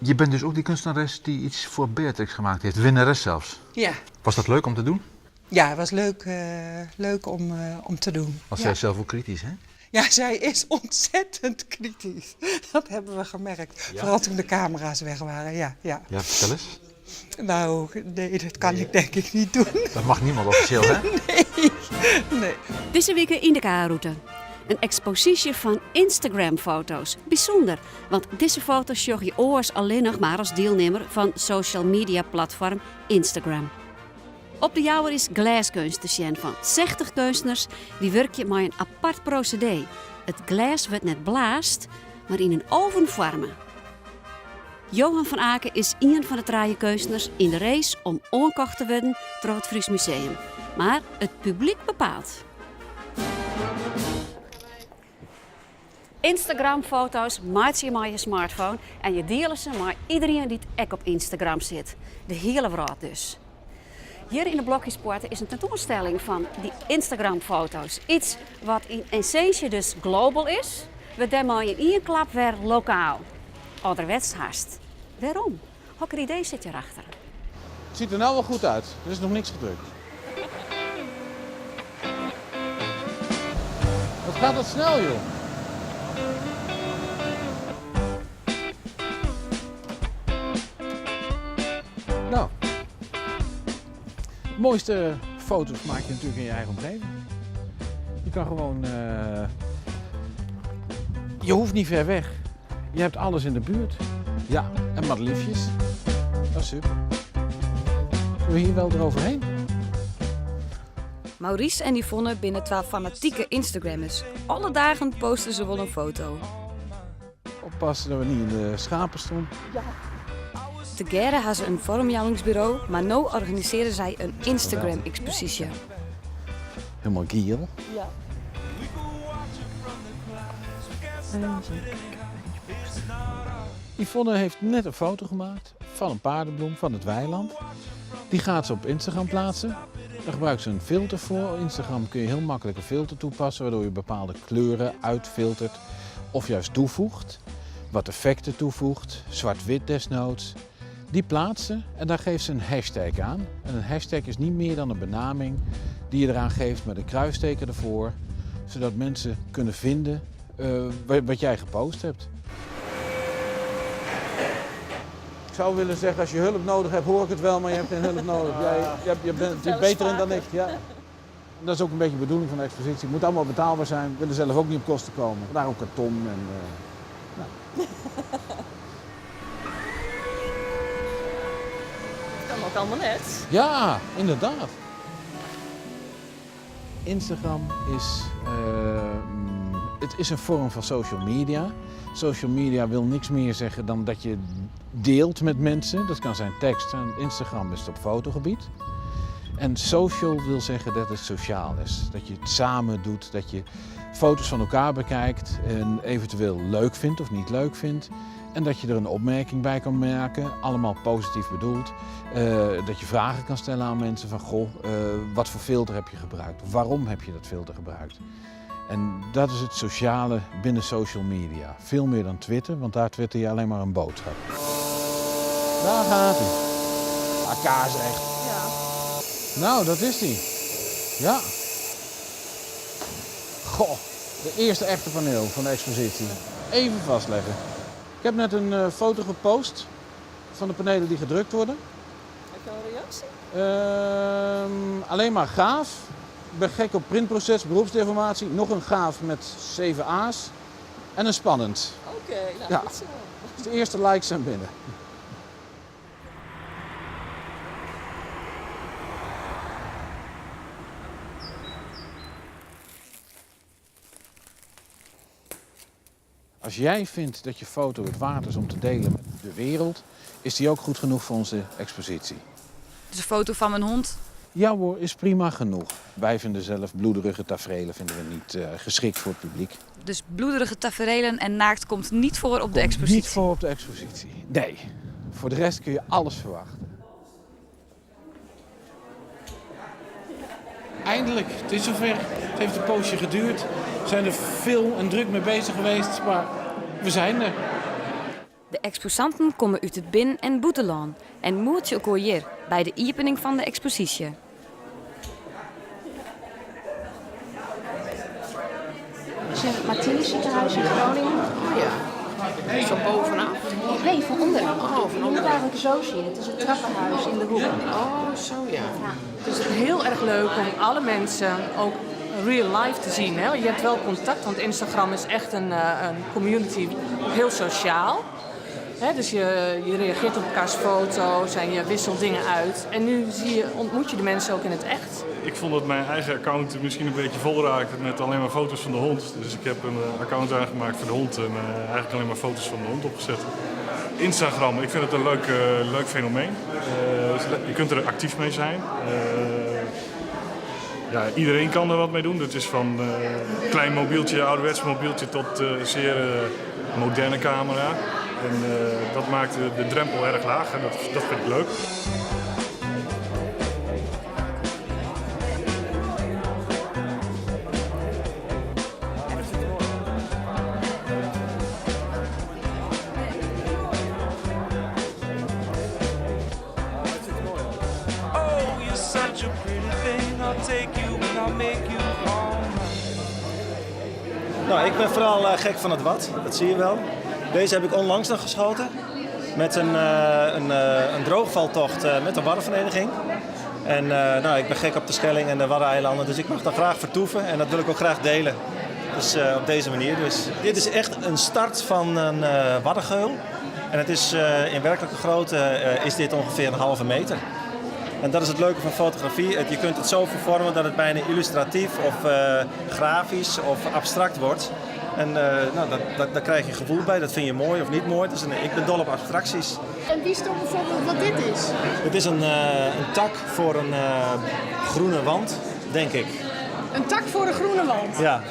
Je bent dus ook die kunstenares die iets voor Beatrix gemaakt heeft, winnares zelfs. Ja. Was dat leuk om te doen? Ja, het was leuk, leuk om, om te doen. Was zij zelf ook kritisch, hè? Ja, zij is ontzettend kritisch. Dat hebben we gemerkt. Ja? Vooral toen de camera's weg waren, ja. Ja, Ja, vertel eens. Nou, nee, dat kan ik denk ik niet doen. Dat mag niemand officieel, hè? Nee, nee. Dizze wike yn de K-rûte. In eksposysje fan Instagram-foto's. Bysûnder, want dizze foto's sjogge je oars allinnich mar as dielnimmer fan social media platfoarm Instagram. Op De Jouwer is glêskeunst te sjen fan sechtich keunstners dy't wurkje mei in apart prosedee. It glês wurdt net blaasd, mar yn in oven foarme. Johan van Aken is ien fan de trije keunstners yn de race om oankocht te wurden troch it Fries Museum. Mar it publyk bepaalt. Instagram-foto's meitsje je mei je smartphone en je diele se mei iderien dy't ek op Instagram sit. De hiele wrâld dus. Hjir yn de Blokjespoarte is in tentoanstelling fan dy Instagram-foto's. Iets wat yn essinsje dus global is, wurdt dêrmei yn ien klap wer lokaal. Alderwetsk hast. Wêrom? Hokker idee sit hjirachter? Het ziet er nou wel goed uit. Er is nog niks gedrukt. Wat gaat dat snel, joh. Nou, de mooiste foto's maak je natuurlijk in je eigen omgeving. Je kan gewoon, je hoeft niet ver weg. Je hebt alles in de buurt. Ja, en madeliefjes. Dat is super. Kunnen we hier wel eroverheen? Maurice en Yvonne binne twa fanatike Instagrammers. Alle dagen poste se wol in foto. Oppassen dat we niet in de schapen staan. Ja. Tegearre ha se in foarmjouwingsburo, mar no organisearje sy in Instagram-eksposysje. Helemaal giel. Ja. Yvonne heeft net een foto gemaakt van een paardenbloem van het weiland. Die gaat ze op Instagram plaatsen. Daar gebruikt ze een filter voor. Op Instagram kun je heel makkelijk een filter toepassen, waardoor je bepaalde kleuren uitfiltert of juist toevoegt. Wat effecten toevoegt, zwart-wit desnoods. Die plaatst ze en daar geeft ze een hashtag aan. En een hashtag is niet meer dan een benaming die je eraan geeft met een kruisteken ervoor, zodat mensen kunnen vinden wat jij gepost hebt. Ik zou willen zeggen, als je hulp nodig hebt, hoor ik het wel, maar je hebt geen hulp nodig. Je bent er beter in dan ik. Ja. Dat is ook een beetje de bedoeling van de expositie. Het moet allemaal betaalbaar zijn. We willen zelf ook niet op kosten komen. Daarom karton en nou. Dat kan ook allemaal net. Ja, inderdaad. Instagram het is een vorm van social media. Social media wil niks meer zeggen dan dat je deelt met mensen. Dat kan zijn tekst en Instagram is het op fotogebied. En social wil zeggen dat het sociaal is. Dat je het samen doet, dat je foto's van elkaar bekijkt en eventueel leuk vindt of niet leuk vindt. En dat je er een opmerking bij kan maken, allemaal positief bedoeld. Dat je vragen kan stellen aan mensen van, goh, wat voor filter heb je gebruikt? Waarom heb je dat filter gebruikt? En dat is het sociale binnen social media. Veel meer dan Twitter, want daar twitter je alleen maar een boodschap. Daar gaat hij. Ah, kaas echt. Ja. Nou, dat is die. Ja. Goh, de eerste echte paneel van de expositie. Even vastleggen. Ik heb net een foto gepost van de panelen die gedrukt worden. Heb je al een reactie? Alleen maar gaaf. Ik ben gek op printproces, beroepsdeformatie. Nog een gaaf met 7 A's. En een spannend. Oké, nou, Ja. goed zo. Dus de eerste likes zijn binnen. Als jij vindt dat je foto het waard is om te delen met de wereld, is die ook goed genoeg voor onze expositie. Dus een foto van mijn hond? Ja hoor, is prima genoeg. Wij vinden zelf bloederige taferelen vinden we niet geschikt voor het publiek. Dus bloederige taferelen en naakt komt niet voor op de Komt expositie? niet voor op de expositie, nee. Voor de rest kun je alles verwachten. Eindelijk, het is zover. Het heeft een poosje geduurd. We zijn er veel en druk mee bezig geweest, maar we zijn er. De eksposanten komme út it binnen en bûtenlân en moetsje elkoar hjir by de iepening fan de eksposysje. Het is in het Martini ziekenhuis in Groningen. Oh ja. Is van bovenaf? Nee, van onderen. Oh, van Je moet onderen. eigenlijk zo zien. Het is het trappenhuis in de hoek. Oh, zo ja. Het is heel erg leuk om alle mensen ook real life te zien. Hè? Je hebt wel contact, want Instagram is echt een, eh, een community, ook heel sociaal. Hè, dus je, je reageert op elkaars foto's en je wisselt dingen uit. En nu zie je, ontmoet je de mensen ook in het echt. Ik vond dat mijn eigen account misschien een beetje vol raakte met alleen maar foto's van de hond. Dus ik heb een account aangemaakt voor de hond en eigenlijk alleen maar foto's van de hond opgezet. Instagram, ik vind het een leuk, leuk fenomeen. Je kunt er actief mee zijn. Ja, iedereen kan er wat mee doen. Het is van klein mobieltje, ouderwets mobieltje tot zeer moderne camera. En dat maakt de drempel erg laag en dat vind ik leuk. Oh, you're such a pretty thing. I'll take you and I'll make you all mine. Nou, ik ben vooral gek van het wad, dat zie je wel. Deze heb ik onlangs nog geschoten met een droogvaltocht met de Waddenvereniging. En nou, ik ben gek op de Schelling en de Waddeneilanden, dus ik mag daar graag vertoeven en dat wil ik ook graag delen. Dus op deze manier. Dus dit is echt een start van een waddengeul. En het is in werkelijke grootte is dit ongeveer een halve meter. En dat is het leuke van fotografie. Je kunt het zo vervormen dat het bijna illustratief of grafisch of abstract wordt. En nou, daar krijg je gevoel bij. Dat vind je mooi of niet mooi. Dus ik ben dol op abstracties. En wie stond bijvoorbeeld wat dit is? Het is een tak voor een groene wand, denk ik. Een tak voor een groene wand? Ja.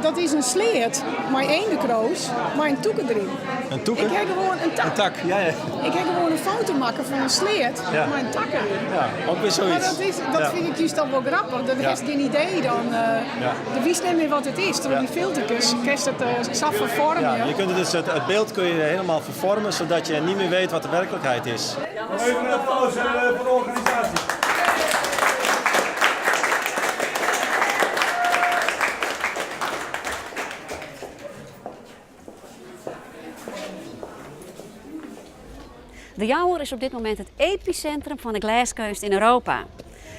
Dat is een sleert, maar één de kroos, maar een toeken erin. Een toeken? Ik heb gewoon een tak. Een tak, ja, ja. Ik heb gewoon een foto maken van een sleert, Ja. maar een tak erin. Ja, ook weer zoiets. Maar dat Ja. vind ik juist dan wel grappig. Dat Ja. is geen idee dan. Ja. De wist niet meer wat het is. Door Ja. die filtertjes kun je het zelf vervormen. Ja, je kunt het, dus het beeld kun je helemaal vervormen, zodat je niet meer weet wat de werkelijkheid is. Even een applaus voor de organisatie. De Jouwer is op dit moment het epicentrum van de glêskeunst in Europa.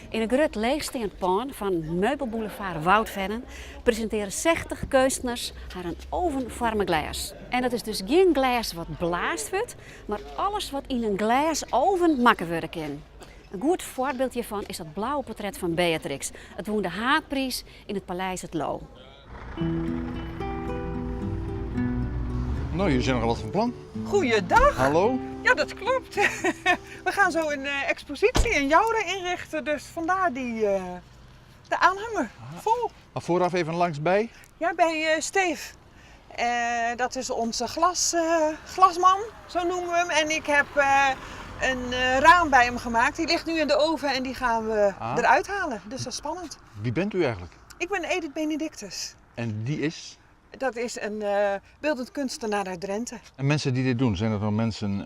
In een grut leegsteand pân van meubelboulevard Woudfennen presenteren 60 keunstners haar een ovenvarme glês. En dat is dus geen glês wat blaast wordt, maar alles wat in een glêsoven makke wurde kin. Een goed voorbeeld hiervan is dat blauwe portret van Beatrix. Het won de haatprijs in het Paleis het Loo. Nou, jullie zijn nogal wat van plan. Goeiedag. Hallo. Ja, dat klopt. We gaan zo een expositie in Joure inrichten, dus vandaar de aanhanger. Vol. Maar vooraf even langs bij? Ja, bij Steef. Dat is onze glasman, zo noemen we hem. En ik heb een raam bij hem gemaakt. Die ligt nu in de oven en die gaan we eruit halen. Dus dat is spannend. Wie bent u eigenlijk? Ik ben Edith Benedictus. En die is? Dat is een beeldend kunstenaar uit Drenthe. En mensen die dit doen, zijn dat dan mensen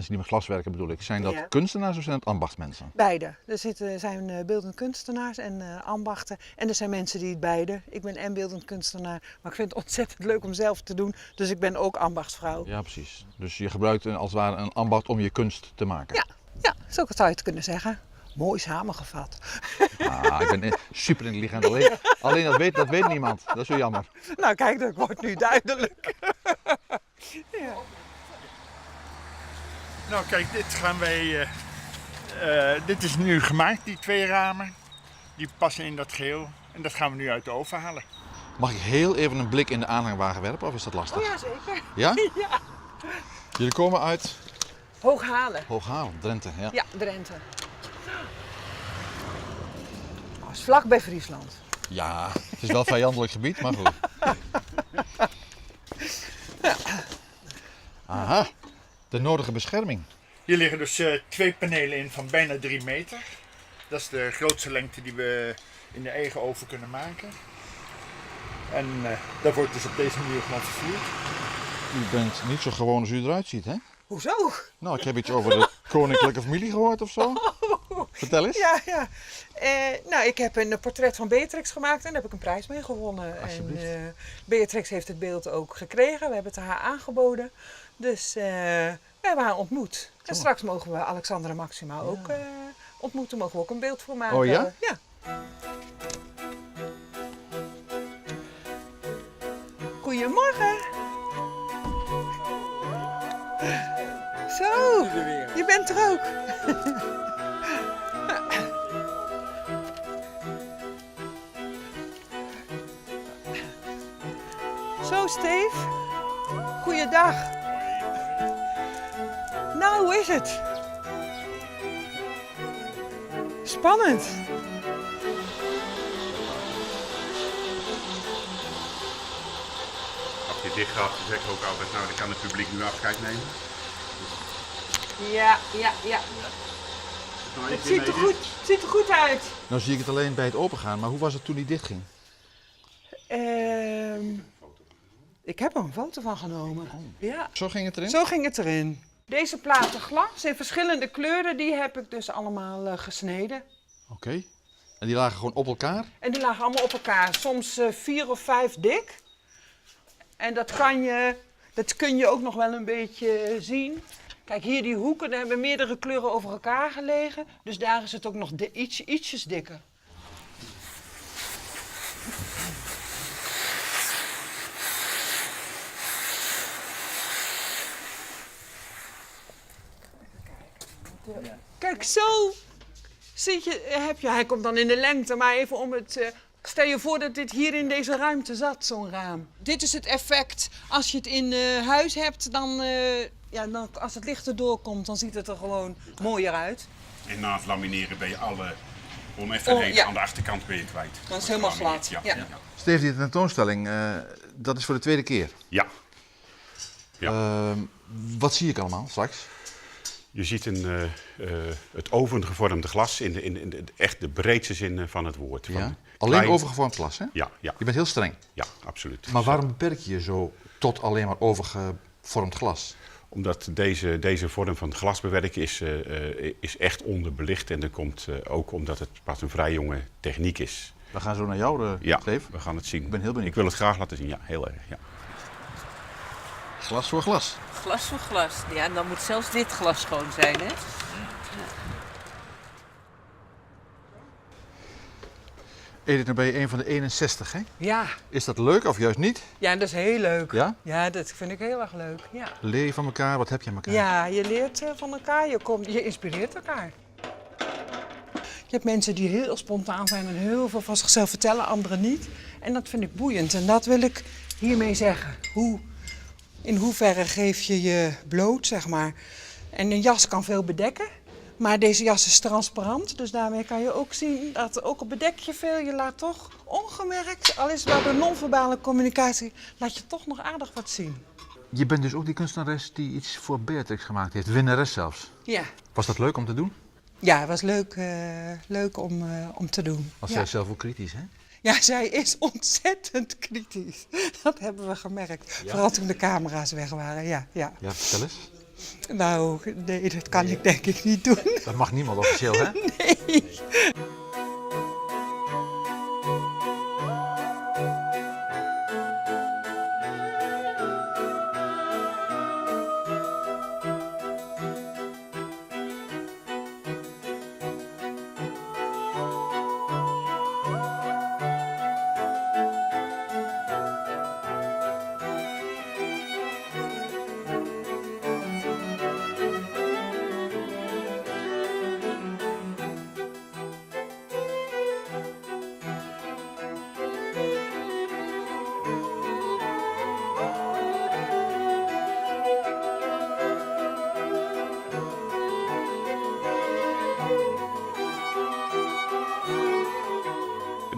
die met glas werken bedoel ik? Zijn dat Ja. kunstenaars of zijn dat ambachtsmensen? Beide. Er zijn beeldend kunstenaars en ambachten. En er zijn mensen die het beide. Ik ben en beeldend kunstenaar, maar ik vind het ontzettend leuk om zelf te doen. Dus ik ben ook ambachtsvrouw. Ja, precies. Dus je gebruikt als het ware een ambacht om je kunst te maken. Ja, ja, zo zou je het kunnen zeggen. Mooi samengevat. Ah, ik ben super intelligent. Alleen dat weet niemand. Dat is zo jammer. Nou kijk, dat wordt nu duidelijk. Ja. Nou kijk, dit gaan wij... dit is nu gemaakt, die twee ramen. Die passen in dat geheel. En dat gaan we nu uit de oven halen. Mag ik heel even een blik in de aanhangwagen werpen of is dat lastig? Oh ja, zeker. Ja? Ja. Jullie komen uit? Hooghalen. Hooghalen, Drenthe. Ja. Ja, Drenthe. Oh, is vlak bij Friesland. Ja, het is wel vijandelijk gebied, maar goed. Ja. Aha, de nodige bescherming. Hier liggen dus twee panelen in van bijna 3 meter. Dat is de grootste lengte die we in de eigen oven kunnen maken. En dat wordt dus op deze manier gewoon vervoerd. U bent niet zo gewoon als u eruit ziet, hè? Hoezo? Nou, ik heb iets over de koninklijke familie gehoord of zo. Vertel eens. Ja, ja. Eh, nou, ik heb een portret van Beatrix gemaakt en daar heb ik een prijs mee gewonnen. Alsjeblieft. En, eh, Beatrix heeft het beeld ook gekregen. We hebben het haar aangeboden. Dus eh, we hebben haar ontmoet. En straks mogen we Alexandra Maxima ook eh, ontmoeten. Mogen we ook een beeld voor maken. Oh ja? Ja. Goedemorgen. Zo, je bent er ook. Zo, Steve. Goeiedag. Nou, hoe is het? Spannend. Als je dicht gaat, dan zeg ik ook altijd, nou dan kan het publiek nu afscheid nemen. Ja, ja, ja. Het ziet er goed, het ziet er goed uit. Nou zie ik het alleen bij het opengaan, maar hoe was het toen die dichtging? Ik heb er een foto van genomen. Ja. Zo ging het erin? Zo ging het erin. Deze platen glas in verschillende kleuren, die heb ik dus allemaal eh, gesneden. Oké. En die lagen gewoon op elkaar? En die lagen allemaal op elkaar, soms eh, vier of vijf dik. En dat, kan je, dat kun je ook nog wel een beetje zien. Kijk, hier die hoeken, daar hebben meerdere kleuren over elkaar gelegen. Dus daar is het ook nog di- iets, ietsjes dikker. Kijk, zo zit je, heb je, hij komt dan in de lengte, maar even om het... eh, stel je voor dat dit hier in deze ruimte zat, zo'n raam. Dit is het effect. Als je het in eh, huis hebt, dan, eh, ja, dan, als het licht erdoor komt, dan ziet het er gewoon mooier uit. En na het lamineren ben je alle oneffenheden Oh, ja. aan de achterkant ben je kwijt. Dan is het helemaal glad. Ja. Ja. ja. Steve, die tentoonstelling, eh, dat is voor de tweede keer. Ja. Ehm, wat zie ik allemaal straks? Je ziet een, eh, eh, het ovengevormde glas in de, in, in de, echt de breedste zin eh, van het woord. Van Ja. Alleen klein- overgevormd glas, hè? Ja, ja. Je bent heel streng. Ja, absoluut. Maar waarom beperk je je zo tot alleen maar overgevormd glas? Omdat deze, deze vorm van glasbewerken is, eh, eh, is echt onderbelicht. En dat komt eh, ook omdat het pas een vrij jonge techniek is. We gaan zo naar jou, eh, ja, Steve. we gaan het zien. Ik ben heel benieuwd. Ik wil het graag laten zien, ja, heel erg. Ja. Glas voor glas. Glas voor glas. Ja, en dan moet zelfs dit glas schoon zijn, hè? Edith, nu ben je een van de 61, hè? Ja. Is dat leuk of juist niet? Ja, dat is heel leuk. Ja? Ja, dat vind ik heel erg leuk. Ja, Leer je van elkaar? Wat heb je aan elkaar? ja je leert eh, van elkaar, je, komt, je inspireert elkaar. Je hebt mensen die heel spontaan zijn en heel veel van zichzelf vertellen, anderen niet. En dat vind ik boeiend en dat wil ik hiermee zeggen. Hoe, in hoeverre geef je je bloot, zeg maar. En een jas kan veel bedekken, maar deze jas is transparant. Dus daarmee kan je ook zien dat ook al bedek je veel, je laat toch ongemerkt, al is het maar door non-verbale communicatie, laat je toch nog aardig wat zien. Je bent dus ook die kunstenares die iets voor Beatrix gemaakt heeft, winnares zelfs. Ja. Was dat leuk om te doen? Ja, het was leuk, eh, leuk om, eh, om te doen. Was ja. zij zelf ook kritisch, hè? Ja, zij is ontzettend kritisch. Dat hebben we gemerkt. Ja? Vooral toen de camera's weg waren, ja. Ja, Ja, vertel eens. Nou, nee, dat kan ik denk ik niet doen. Dat mag niemand officieel, hè? Nee.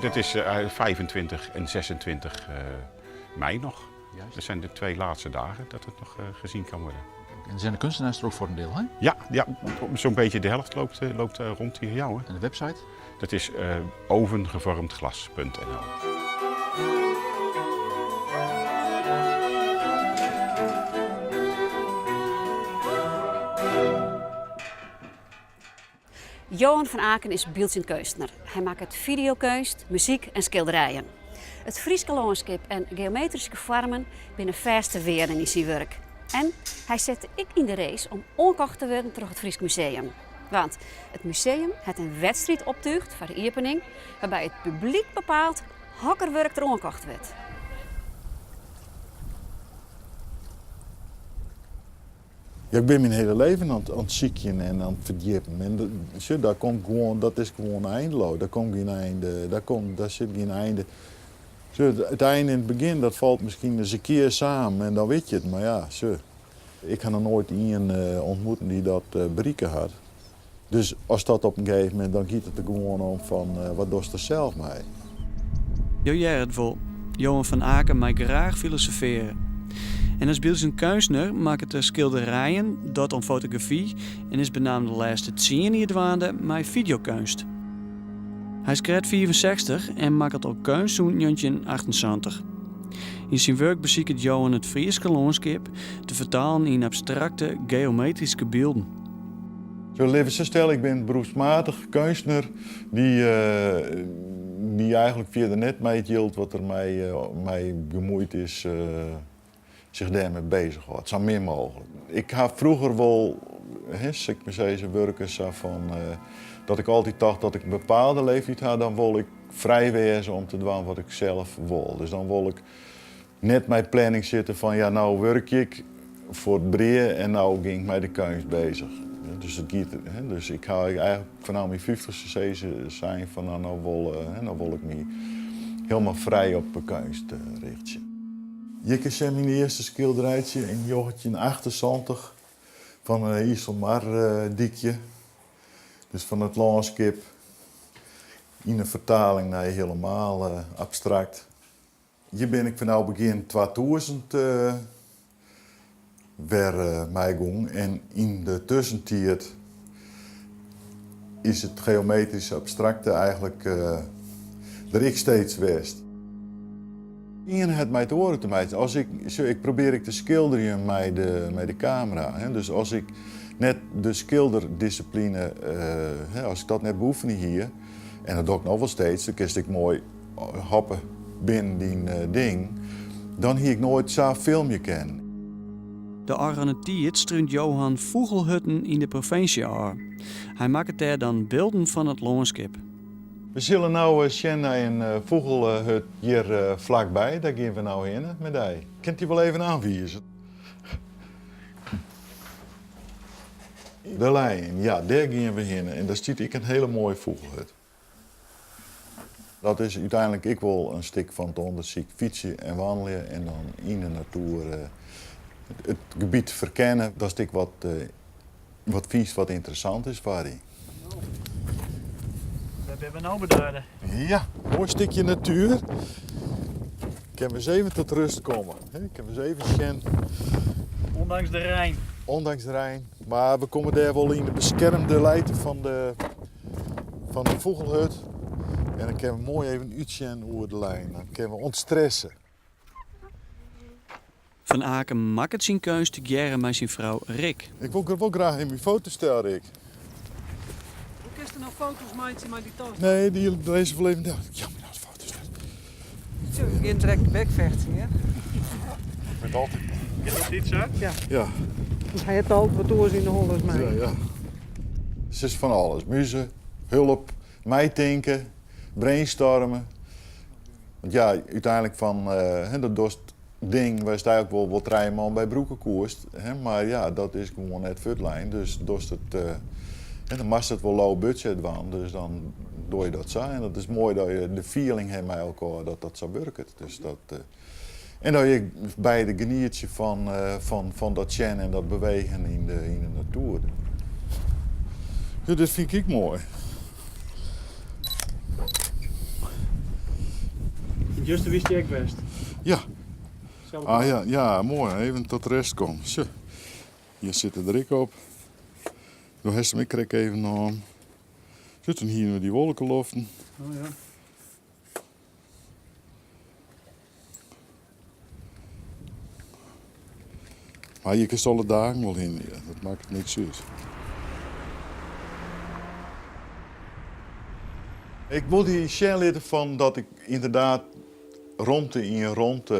Dat is eh, 25 en 26 eh, mei nog. Dat zijn de twee laatste dagen dat het nog eh, gezien kan worden. En zijn de kunstenaars er ook voor een deel, hè? Ja, ja zo'n beetje de helft loopt, eh, loopt eh, rond hier. Ja, hoor. En de website? Dat is eh, ovengevormdglas.nl. Johan van Aken is byldzjend keunstner. Hy makket fideokeunst, muzyk en skilderijen. It Fryske lânskip en geometryske foarmen binne fêste wearden yn syn wurk. En hy sette ek yn de race om oankocht te wurden troch it Frysk Museum. Want it museum hat in wedstriid optúgd foar de iepening, wêrby it publyk bepaalt hokker wurk der oankocht wurdt. Ja, ik bin myn hiele leven oan it sykjen en oan it ferdjippen. En sjoch, daar komt gewoan, dat is gewoan eindeloos. Daar komt gjin einde, daar komt, daar sit gjin einde. Sjoch, it ein en it begjin, dat falt miskien ris in kear samen en dan wit je it. Mar ja, sjoch, ik ha noch noait ien ontmoeten dy't dat berikke hat. Dus as dat op in gegeven momint, dan giet it der gewoan om fan wat dochst der sels mei. Jo hearre it wol, Johan van Aken mei graach filosofearje. En as byldzjend keunstner makket er skilderijen, docht oan fotografy en is benammen de lêste tsien jier dwaande mei fideokeunst. Hy is krekt 65 en makket al keunst sûnt 1978. Yn syn wurk besiket Johan it Fryske lânskip te fertalen yn abstrakte geometryske bylden. Zo litte we sa stelle, ik bin beroepsmatich keunstner dy't dy eigenlik fierder net mei it jild wat der mei gemoeid is sich dêrmei bezich hâldt, sa min mooglik. Ik ha froeger wol, hè, sil ik mar sizze, wurke sa fan dat ik altyd tocht dat ik in bepaalde leeftiid ha, dan wol ik frij wêze om te dwaan wat ik sels wol. Dus dan wol ik net mei planning sitte fan ja, no wurkje ik foar it brea en no gean ik mei de keunst bezich. Dus it giet, hè, dus ik ha eigenlik fanôf myn fyftichste sizze sein fan no, no wol, hè, no wol ik my hielendal frij op de keunst richtsje. Hjir kinst sjen myn earste skilderijtsje yn 1978 fan in Iselmardykje. Dus fan it lânskip yn in fertaling nei hielendal abstrakt. Hjir bin ik fanôf begjin 2000 wer mei gong en yn de tuskentiid is it geometryske abstrakte eigenlik der ek steeds west. Ien hat mei it oare te meitsjen. As ik, sjoch, ik probear ek te skilderjen mei de, mei de kamera. Hè. Dus as ik net de skilderdissipline, hè, as ik dat net beoefene hie, en dat doch ik noch wol steeds, dan kinst ek moai hoppe binnen dyn ding, dan hie ik noait sa filmje kinnen. De ôfrûne tiid strúnt Johan fûgelhutten yn de provinsje ôf. Hy makket dêr dan bylden fan it lânskip. We sille no sjen nei in fûgelhut hjir flakby. Dêr gean we no hinne mei dy. Kin ik dy wol even oanwize? De Leien, ja, dêr gean we hinne. En dêr stiet ek in hiele moaie fûgelhut. Dat is úteinlik ek wol in stik fan it ûndersyk. Fytse en wannelje en dan yn de natoer it gebiet ferkenne. Dat is ek wat, wat fynst wat ynteressant is foar dy. Wêr binne we no bedarre? Ja, moai stikje natuer. Kinne we ris even tot rust komme. Kinne we ris even sjen. Ondanks de rein. Ondanks de rein. Mar we komme dêr wol yn de beskermde lijte fan de fan de fûgelhut. En dan kinne we moai even útsjen oer de lijn. Dan kinne we ûntstresse. Van Aken makket syn keunst tegearre mei syn frou Rik. Ik wol wol graach yn myn fotostyl, Rik. Hoe kinst der no foto's meitsje mei dy tas? Nee, dy lizze wol even del. Jammer dat foto's net. Zo, we beginnen direct de bekvechten, hè? Ik ben altijd. Is dat iets, hè? Ja. Ja. Want hy hat altyd wat oars yn de holle as my. Ja, ja. Se is fan alles. Muze, hulp, meitinke, brainstormen. Want ja, úteinlik fan, hè, dat dochst ding wêr'tst eigenlik wol wol trije man by brûke koest, hè, mar ja, dat is gewoan net fuortlein. Dus dochst it, hè, dan moatst it wol low budget dwaan, dus dan doch je dat sa. En dat is moai dat je de feeling ha mei elkoar dat dat sa wurket. Dus dat, en dat je beide genietsje fan, fan, fan dat sjen en dat bewegen yn de, yn de natoer. Ja, dit fyn ik ek moai. Juster wist je ek best. Ja. Ah ja, ja, moai. Even tot rest komme. Sjoch, hjir sitte der ek op. Do hast him ek krekt even oan. Sjoch, dan hiene we dy wolkeloften. Oh ja. Mar je kinst alle dagen wol hinne, ja. Dat makket niks út. Ik wol dy sjen litte fan dat ik ynderdaad romte yn romte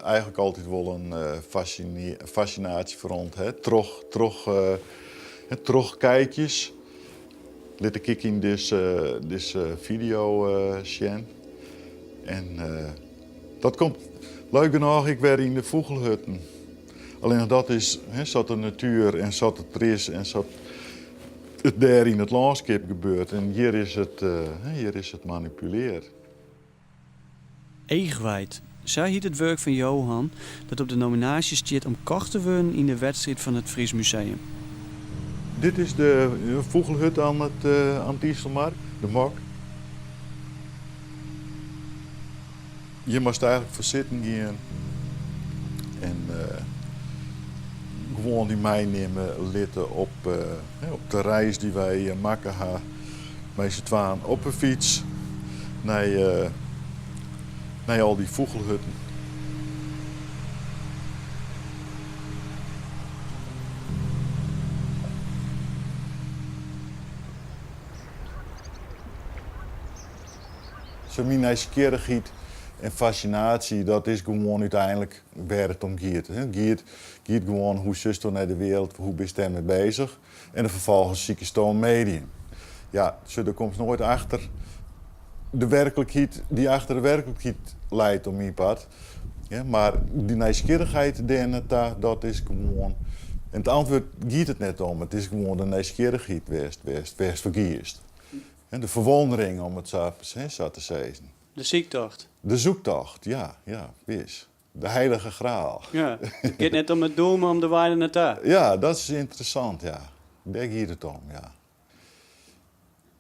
eigenlik altyd wol in fascinaasje foar hân ha. Troch, troch, troch kijkjes lit ik ek yn dizze, dizze fideo sjen. En dat komt leuk genôch ek wer yn de fûgelhutten. Allinnich dat is sa't de natuer en sa't it der is en sa't it dêr yn it lânskip gebeurt. En hjir is it, hjir is it manipuleard. Eachwijd, sa hiet it wurk fan Johan dat op de nominaasje stiet om kocht te wurden yn de wedstriid fan it Fries Museum. Dit is de fûgelhut oan it Iselmar, de Mok. Hjir moatst eigenlik foar sitten gean en gewoan dy meinimme litte op de reis dy't wy makke ha mei syn twaen op 'e fyts nei, nei al dy fûgelhutten. Sa myn nijsgjirrichheid en fascinaasje, dat is gewoan úteinlik wêr't it om giet. It giet, giet gewoan hoe sjochsto nei de wereld, hoe bist dêrmei bezich en dan ferfolgens sikesto in medium. Ja, sjoch, do komst noait achter de werklikheid dy't achter de werklikheid leit om myn part. Ja, mar dy nijsgjirrichheid dêrnei dat is gewoan. En it antwurd giet it net om, it is gewoan de nijsgjirrichheid wêr'tst, wêr'tst, wêr'tst foar giest. De ferwondering, om it sa, sa te sizzen. De syktocht. De zoektocht, ja, ja, wis. De heilige graal. Ja, it giet net om it doel, mar om de wei der nei ta. Ja, dat is ynteressant, ja. Dêr giet it om, ja.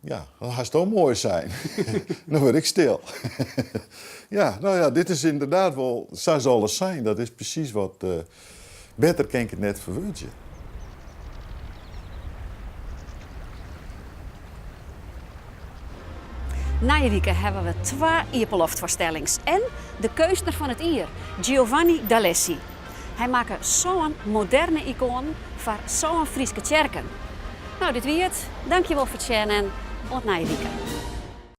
Ja, dat hasto moai sein. No wurd ik stil. Ja, no ja, dit is ynderdaad wol, sa zal het zijn. Dat is presys wat, better kin ik it net ferwurdzje. Nije wike hawwe we twa iepenloftfoarstellings en de keunstner fan it jier, Giovanni D'Alessi. Hy makke sân moderne ikoanen foar sân Fryske tsjerken. No, dit wie it. Dankjewol foar it sjen en oant nije wike.